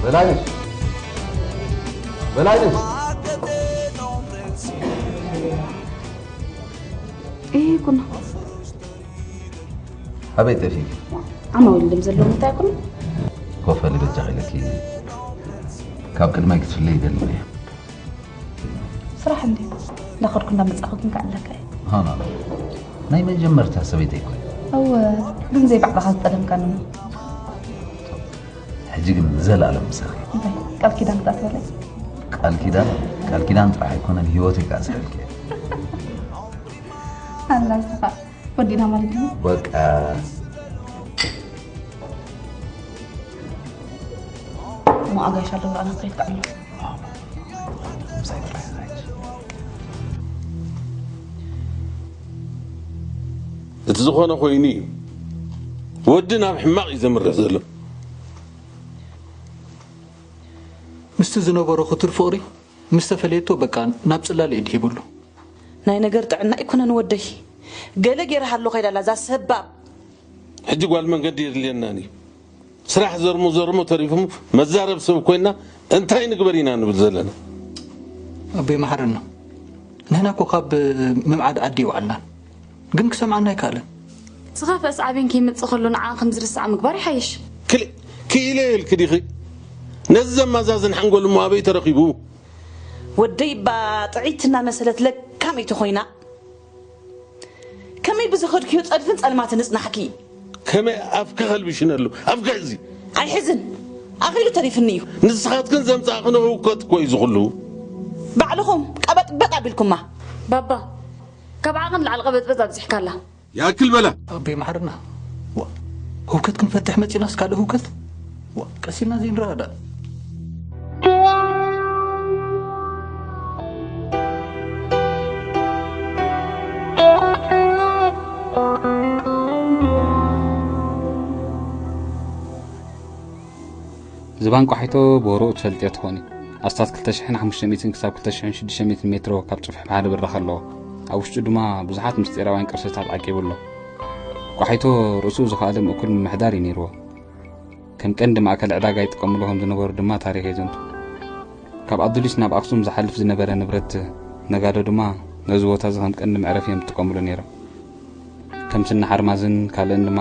በላይነሽ፣ በላይነሽ። إيه كنا ኣበይ ጠፊእኪ? عمل اللي مزلوا متاكل. ኮፈሊ በጃኺ ኢለኪ፣ ካብ ቅድማይ ክትፍለይ ይደሊ እየ። ስራሕ እንዴ? እንዳኸድኩ እንዳመጻኹ ግን ከኣለካ እየ። ሃና፣ ናይ መጀመርታ ሰበይተይ እኮ። እወ፣ ግን ዘይባዕልኻ ዝጠለምካኒ። ሕጂ ግን ንዘለኣለም ምሳኺ። እንታይ? ቃል ኪዳን ክትኣትወለይ? ቃል ኪዳን፣ ቃል ኪዳን ጥራሕ ኣይኮነን፣ ህይወተይ ከኣ ስሕልኪ እየ። ኣላ ንስኻ ወዲና ማለት እዩ። በቃ። እሞ ኣጋይሽ ኣለዉ፣ ኣነ ክኸይድ ከኣ ኣለኹ። እቲ ዝኾነ ኮይኑ እዩ። ወዲ ናብ ሕማቕ እዩ ዘምርሕ ዘሎ። ምስቲ ዝነበሮ ክቱር ፍቕሪ ምስ ተፈለየቶ በቃ ናብ ጽላል ኢድ ሂቡሉ። ናይ ነገር ጥዕና ኣይኮነን ወደይ። ገለ ጌርሃ ኣሎ ከይዳላ እዛ ሰባብ። ሕጂ ጓል መንገዲ የድልየናን እዩ። ስራሕ ዘርሞ ዘርሞ ተሪፉ መዛረብ ሰብ ኮይና እንታይ ንግበር ኢና ንብል ዘለና? ኣቦይ መሓረና፣ ንሕና እኮ ካብ ምምዓድ ዓዲ ይውዓልናን፣ ግን ክሰምዓና ኣይከኣለን። ዝኸፍአ ሳዕቤን ከይመጽእ ከሎ ንዓ ከም ዝርሳዕ ምግባር ይሓይሽ። ክልእ ክኢለ ኢልኪ ዲኺ? ነዚ ዘማዛዝን ሓንጎል እሞ ኣበይ ተረኺቡ? ወደይ እባ ጥዕይቲ እናመሰለት ለካመይቲ ኮይና። ከመይ ብዝኸድክዮ ጸድፍን ጸልማትን እጽናሕኪ? ከመይ ኣፍኪ ከልብሽነሉ? ኣፍኪ ሕዚ። ኣይሕዝን። ኣኺሉ ተሪፍኒ እዩ። ንስኻትክን ዘምጻእክንኦ ህውከት እኮ እዩ ዝኹሉ። ባዕልኹም ቀበጥበጥ ኣቢልኩማ። ባባ፣ ካብ ዓቕን ላዕሊ ቀበጥበጥ ኣብዚሕካላ። ይኣክል በላ። ኣቦይ መሓርና፣ ዋ፣ ህውከት ክንፈትሕ መጺናስ ካልእ ህውከት? ዋ፣ ቀሲልና ዘይንረዳዳእ። ዝባን ቋሒቶ ብወረኡ ትፈልጥዮ ትኾኒ። ኣስታት ክልተ ሽሕን ሓሙሽተ ሚእትን ክሳብ ክልተ ሽሕን ሽዱሽተ ሚእትን ሜትሮ ካብ ጽፍሒ ባሕሪ ብራኸ ኣለዎ። ኣብ ውሽጡ ድማ ብዙሓት ምስጢራውያን ቅርስታት ዓቂቡ ኣሎ። ቋሒቶ ርእሱ ዝኸኣለ ምእኩል ምምሕዳር እዩ ነይርዎ። ከም ቀንዲ ማእከል ዕዳጋ ይጥቀምሉ ከም ዝነበሩ ድማ ታሪኽ የዘንቱ። ካብ ኣዱሊስ ናብ ኣኽሱም ዝሓልፍ ዝነበረ ንብረት ነጋዶ ድማ ነዚ ቦታ እዚ ከም ቀንዲ መዕረፊ እዮም ዝጥቀምሉ ነይሮም። ከም ስኒ ሓርማዝን ካልእን ድማ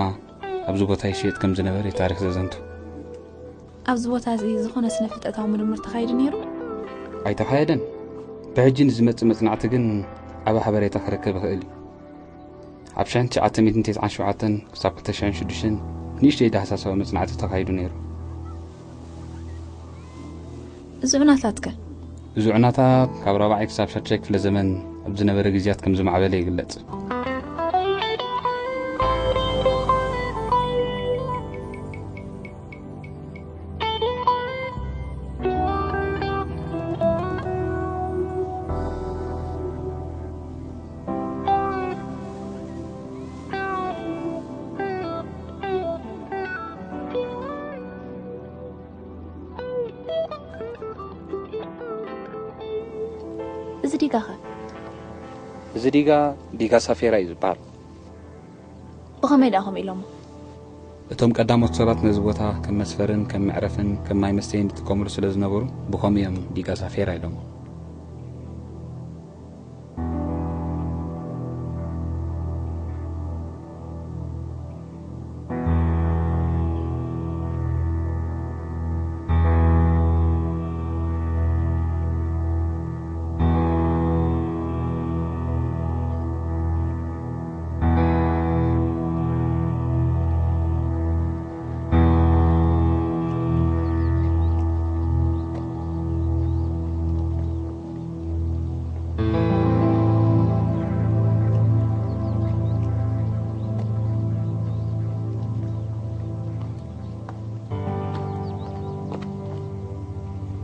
ኣብዚ ቦታ ይሽየጥ ከም ዝነበረ እዩ ታሪኽ ዘዘንቱ። ኣብዚ ቦታ እዚ ዝኾነ ስነ ፍልጠታዊ ምርምር ተኻይዱ ነይሩ? ኣይተኻየደን። ብሕጂ ንዝመጽእ መጽናዕቲ ግን ዓቢ ሓበሬታ ክረክብ ይኽእል እዩ። ኣብ ሽሕን ትሽዓተ ሚእትን ተስዓን ሸውዓተን ክሳብ ክልተ ሽሕን ሽዱሽተን ንእሽተይ ዳህሳሳዊ መጽናዕቲ ተኻይዱ ነይሩ። እዚ ዑናታትከ? እዚ ዑናታት ካብ ራብዓይ ክሳብ ሻድሻይ ክፍለ ዘመን ኣብ ዝነበረ ግዜያት ከም ዝማዕበለ ይግለጽ። ዲጋኸ? እዚ ዲጋ ዲጋ ሳፌራ እዩ ዝበሃል። ብኸመይ ደኣ ከምኡ ኢሎሞ? እቶም ቀዳሞት ሰባት ነዚ ቦታ ከም መስፈርን ከም መዕረፍን ከም ማይ መስተይን ዝጥቀምሉ ስለ ዝነበሩ ብኸምኡ እዮም ዲጋ ሳፌራ ኢሎሞ።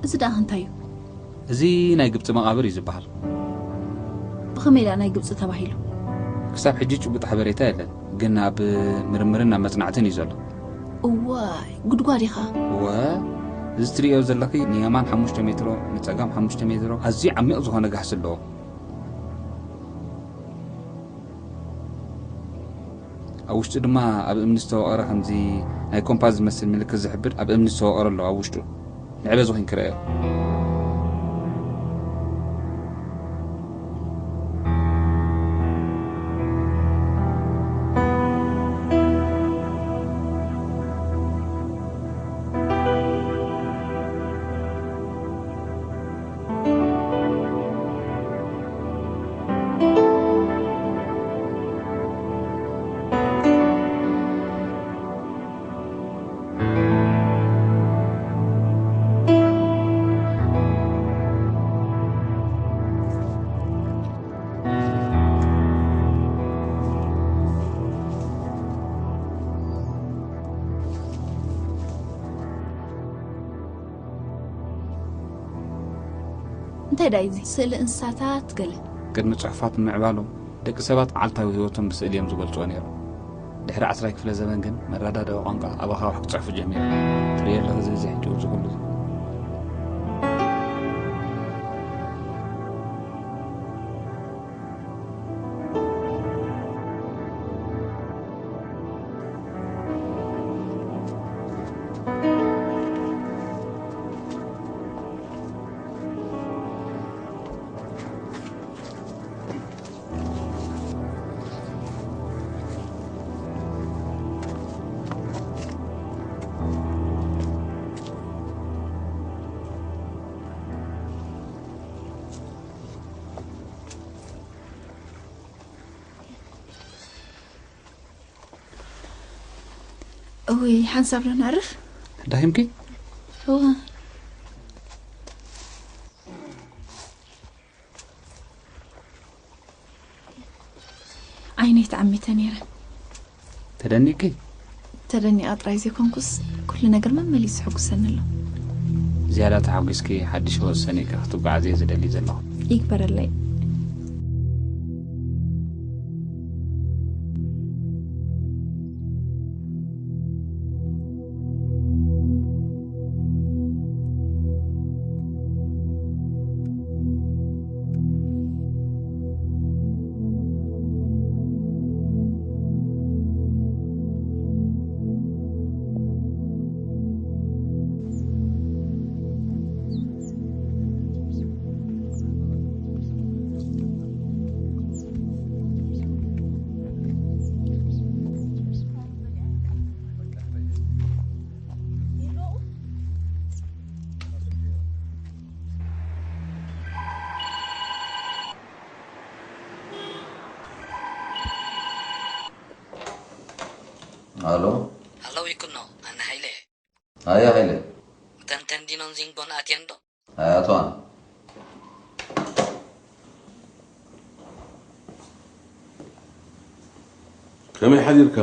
እዚ ደኣ እንታይ እዩ? እዚ ናይ ግብፂ መቓብር እዩ ዝበሃል። ብኸመይ ደኣ ናይ ግብፂ ተባሂሉ? ክሳብ ሕጂ ጭቡጥ ሓበሬታ የለን፣ ግን ኣብ ምርምርን ኣብ መፅናዕትን እዩ ዘሎ። እዋይ ጉድጓድ ኢኻ። እወ፣ እዚ ትርእዮ ዘለኺ ንየማን ሓሙሽተ ሜትሮ ንፀጋም ሓሙሽተ ሜትሮ ኣዝዩ ዓሚቕ ዝኾነ ጋሕሲ ኣለዎ። ኣብ ውሽጡ ድማ ኣብ እምኒ ዝተወቐረ ከምዚ ናይ ኮምፓስ ዝመስል ምልክት ዝሕብር ኣብ እምኒ ዝተወቐረ ኣሎ ኣብ ውሽጡ። ንዕበ ዝኾን ክረአዮ። እንታይ ዳይ እዚ ስእሊ እንስሳታት ገለ? ቅድሚ ጽሑፋት ምምዕባሎም፣ ደቂ ሰባት መዓልታዊ ህይወቶም ብስእሊ እዮም ዝገልጽዎ ነይሮም። ድሕሪ ዓስራይ ክፍለ ዘበን ግን መረዳድኢ ቋንቋ ኣብ ኣኻውሕ ክጽሕፉ ጀሚሮም። ትርእዮ ኣለኻ እዚ፣ እዚ ሕጂ እዚ ኩሉ። እውይ ሓንሳብ ዶ ነዕርፍ? ዳሂምኪ? እወ። ዓይነይ ተዓሚተ ነይረ። ተደኒቅኪ? ተደኒቐ ጥራይ ዘይኮንኩስ ኩሉ ነገር መመሊሱ ሕጉሰኒ ኣሎ። ዝያዳ ተሓጒስኪ ሓድሽ ህይወት ሰኒቅኪ ክትጓዓዚ እየ ዝደሊ ዘለኹ። ይግበረለይ። ኣሎ። ኣለዉ ይኩኖ፣ ኣነ ሃይለ። ኣያ ሃይለ። እተን ተንዲኖን ዚንጎን ኣትየን ዶ? ኣያቷን። ከመይ ሓዲርካ?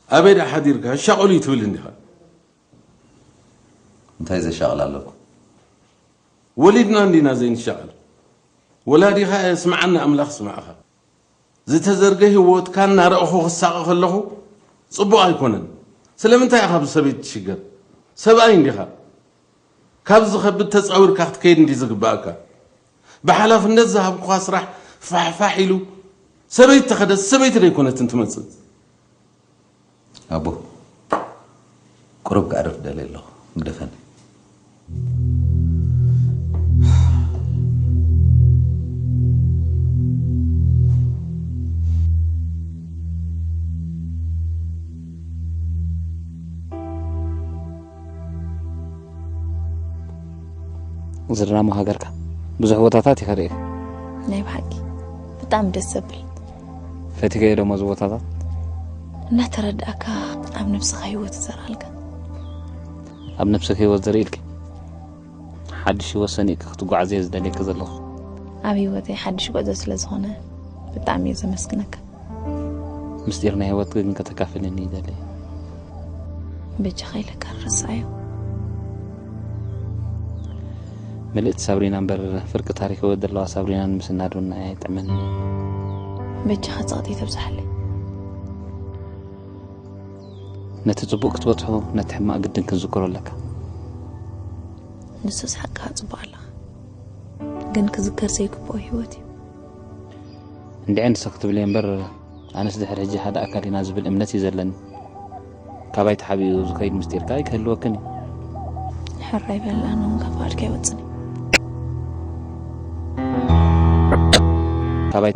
ኣበይ ደኣ ሓዲርካ? ሻቕሉ እዩ ትብል እንዲኻ? እንታይ ዘሻቕል ኣለኩ? ወሊድና እንዲና ዘይንሻቐል? ወላዲኻ የስምዓኒ ኣምላኽ ስማዕኻ። ዝተዘርገ ህይወትካ እናረእኹ ክሳቐ ከለኹ ጽቡቕ ኣይኮነን። ስለምንታይ ኢኻ ብሰበይቲ ትሽገር? ሰብኣይ እንዲኻ። ካብ ዝኸብድ ተጻዊርካ ክትከይድ እንዲ ዝግባእካ። ብሓላፍነት ዝሃብኩኻ ስራሕ ፋሕፋሕ ኢሉ ሰበይቲ ተኸደስ ሰበይቲ ደይኮነትን ትመጽእ። ኣቦ፣ ቁሩብ ከዕርፍ ደልየ ኣለኹ። ግደፈኒ። እዚ ድራማ ሃገርካ ብዙሕ ቦታታት ኢኻ ርኢኻ። ናይ ብሓቂ ብጣዕሚ ደስ ዘብል። ፈቲኸዮ ዶ እዚ ቦታታት? እናተረዳእካ ኣብ ነብስኻ ህይወት ይዘርኣልካ። ኣብ ነብስኻ ህይወት ዘርኢ ኢልኪ ሓድሽ ህይወት ሰኒቕኪ ክትጓዓዚ እየ ዝደልየኪ ዘለኹ። ኣብ ህይወተይ ሓድሽ ጉዕዞ ስለ ዝኾነ ብጣዕሚ እየ ዘመስግነካ። ምስጢር ናይ ህይወትኪ ግን ከተካፍልኒ ይደሊ። በጃኻ ኢለካ ርሳዮ። ምልእቲ ሳብሪና እምበር ፍርቂ ታሪክ ህይወት ዘለዋ ሳብሪና ንምስናድ እውን ንዓይ ኣይጥዕመንን። በጃኻ ጸቕጢ ተብዝሓለይ። ነቲ ጽቡቕ ክትበጽሖ ነቲ ሕማቕ ግድን ክትዝክሮ ኣለካ። ንሱስ ሓቅኻ ጽቡቕ ኣለኻ። ግን ክዝከር ዘይግብኦ ህይወት እዩ። እንድዒ ንስኺ ክትብልዮ እምበር ኣነስ ድሕሪ ሕጂ ሓደ ኣካል ኢና ዝብል እምነት እዩ ዘለኒ። ካባይ ተሓቢኡ ዝኸይድ ምስጢር ከኣ ኣይክህልወክን እዩ። ሕራይ በል፣ ኣነ እውን ካብ ፍቓድካ ኣይወጽን እየ። ካባይ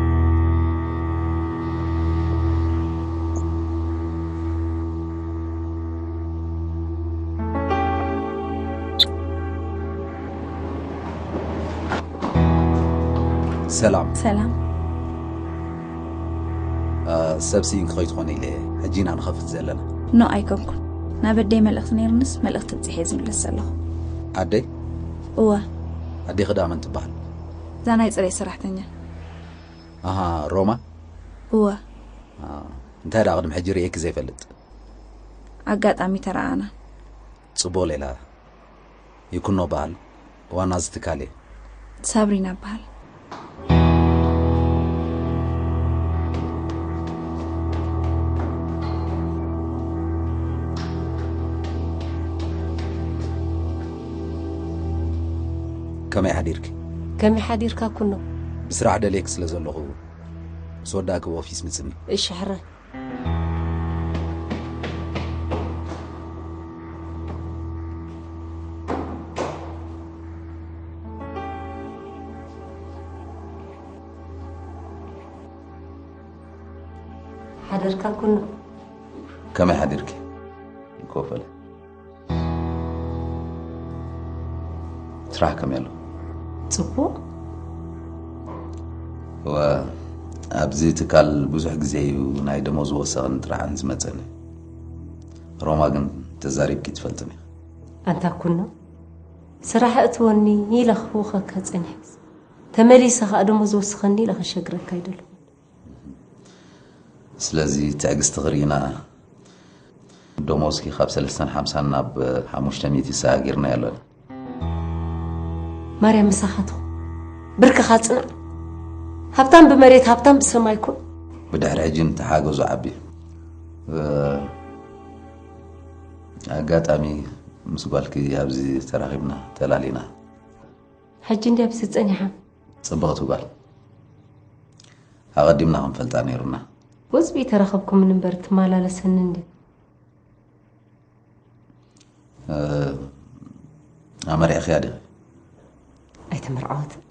ሰላም። ሰላም። እ፣ ሰብ ስኢንኪ ከይትኾኒ ኢለ ሕጂ ኢና ንኸፍት ዘለና። ኖ ኣይኮንኩን። ናብ ኣደይ መልእኽቲ ነይርንስ መልእኽቲ ብጽሕ እየ ዝምለስ ዘለኹ። ኣደይ? እወ። ኣዴኺ ደኣ መን ትበሃል? እዛ ናይ ጽሬት ሰራሕተኛ። ኣሃ፣ ሮማ? እወ። ኣ፣ እንታይ ደኣ ቅድሚ ሕጂ ርእየኪ ዘይፈልጥ? ኣጋጣሚ ተረኣኣና። ጽቡቕ ሌላ። ይኩኖ በሃል። ዋና እዚ ትካል እየ። ሳብሪና በሃል። ከመይ ሓዲርኪ? ከመይ ሓዲርካ ኩኖ? ብስራሕ ደልየኪ ስለ ዘለኹ ምስ ወዳእኪ ኦፊስ ምጽኒ። እሺ ሕራይ። ሓደርካ ኩኖ። ከመይ ሓዲርኪ? ኮፈለ። ስራሕ ከመይ ኣሎ? ጽቡቕ። እወ፣ ኣብዚ ትካል ብዙሕ ግዜ እዩ ናይ ደሞዝ ወሰኽን ጥርዓን ዝመጸኒ። ሮማ ግን ተዛሪብኪ ትፈልጥን ኢኺ። ኣንታ ኩኖ፣ ስራሕ እትወኒ ኢለ ክህውኸካ ጸኒሐስ፣ ተመሊሰ ከኣ ደሞዝ ወስኸኒ ኢለ ከሸግረካ ኣይደለኹን። ስለዚ ትዕግስቲ ክርኢና፣ ደሞዝኪ ካብ ሰለስተን ሓምሳን ናብ ሓሙሽተ ሚእቲ ሰጋጊርናዮ ኣለና። ማርያም ምሳኻ ትኹን። ብርክኻ ጽናዕ። ሃብታም ብመሬት፣ ሃብታም ብሰማይ ኩን። ብድሕሪ ሕጂ ንተሓገዙ ዓቢ። እ፣ ኣጋጣሚ ምስ ጓልኪ ኣብዚ ተራኺብና፣ ተላሊና። ሕጂ እንድያ ኣብዚ ጸኒሓ። ጽብቕቲ ጓል። ኣቐዲምና ክንፈልጣ ነይሩና። ወዝቢ ተራኸብኩምን እምበር ትመላለሰኒ እንድያ። እ፣ ኣመሪዕኽያ ዲኺ? ኣይተመርዓወትን።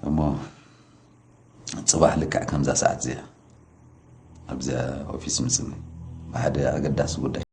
እሞ ጽባሕ ልክዕ ከምዛ ሰዓት እዚኣ ኣብዚኣ ኦፊስ ምጽኒ። ብሓደ ኣገዳሲ ጉዳይ።